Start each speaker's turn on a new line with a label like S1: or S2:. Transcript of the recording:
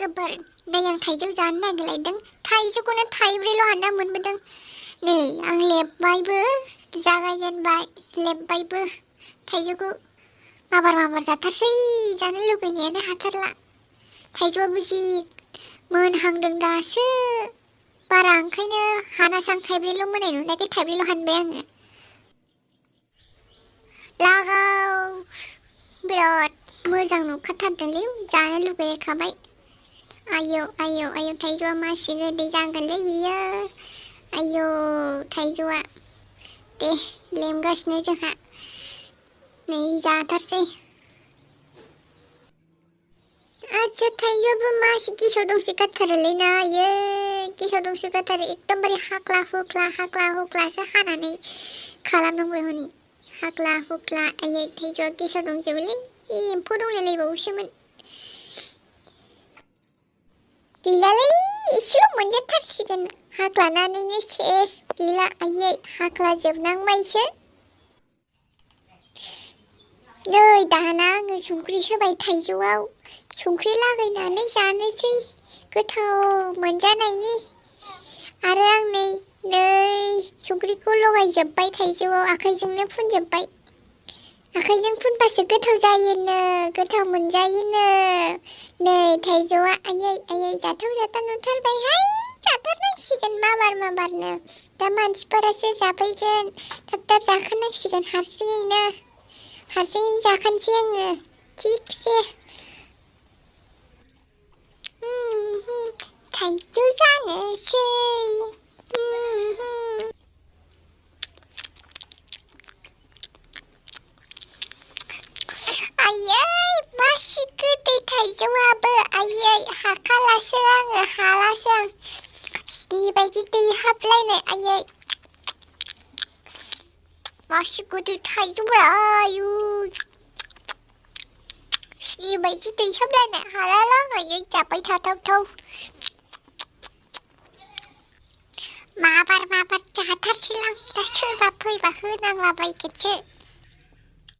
S1: लोगोफोर नै आं थाइजौ जानो नागिरलायदों थाइजौखौनो थाइब्रैल' हानना मोनबोदों नै आं लेबबायबो जागायजेनबाय लेबबायबो थाइजौखौ माबार जाथारसै जानो लुगैनायानो हाथारला थाइजौआबो जि मोनहांदों दासो बारा ओंखायनो हानासां थाइब्रैल' मोननाय नुनायखाय थाइब्रैल' हानबाय आङो लागाव बिराद मोजां नुखाथारदोंलै जानो लुगैखाबाय आयौ आयौ आयौ थाइजौआ मासि गोदै जागोनलै बियो आयौ थाइजौआ दे लेमगासिनो जोंहा नै जाथारसै आच्छा थाइजौआबो मासि गेसाव दंसो गारथारोलै ना आयै गेसाव दंसो गारथारो एकदमबारे हाख्ला हुख्लासो हानानै खालामनांबाय हनै हाख्ला हुख्ला आयै थाइजौआ गेसाव दंजोबोलै एम्फौ दंलायलायबावोसोमोन गैलालै एसेल' मोनजाथारसिगोन हाख्लानानैनो सेस गैला आयै हाख्ला जोबनांबायसो नै दाना आङो संख्रि होबाय थाइजौआव संख्रि लागायनानै जानोसै गोथाव मोनजानायनि आरो आं नै संख्रिखौ लगायजोब्बाय थाइजौआव आखाइजोंनो फुनजोब्बाय आखाइजों फुनबासो गोथाव जायोनो गोथाव मोनजायोनो नै थाइजौआ आयै आयै जाथाव नुथारबायहाय जाथारनांसिगोन माबारनो दा मानसिफोरासो जाफैगोन थाब जाखानांसिगोन हारसिङैनो जाखानोसै आङो थिगसे थाइजौ जानोसै आयै मासि गोदै थाइजौआबो आयै हाखालासो आङो हालासो आं सिनि बायदि दै हाबलायनाय आयै मासि गोदै थाइजौब्रा आयु सिनि बायदि दै हाबलायनाय हालाला आयै जाबाय थाथावथाव माबार जाथारसैलां दा सोरबा फैबा होनांलाबायगोनसो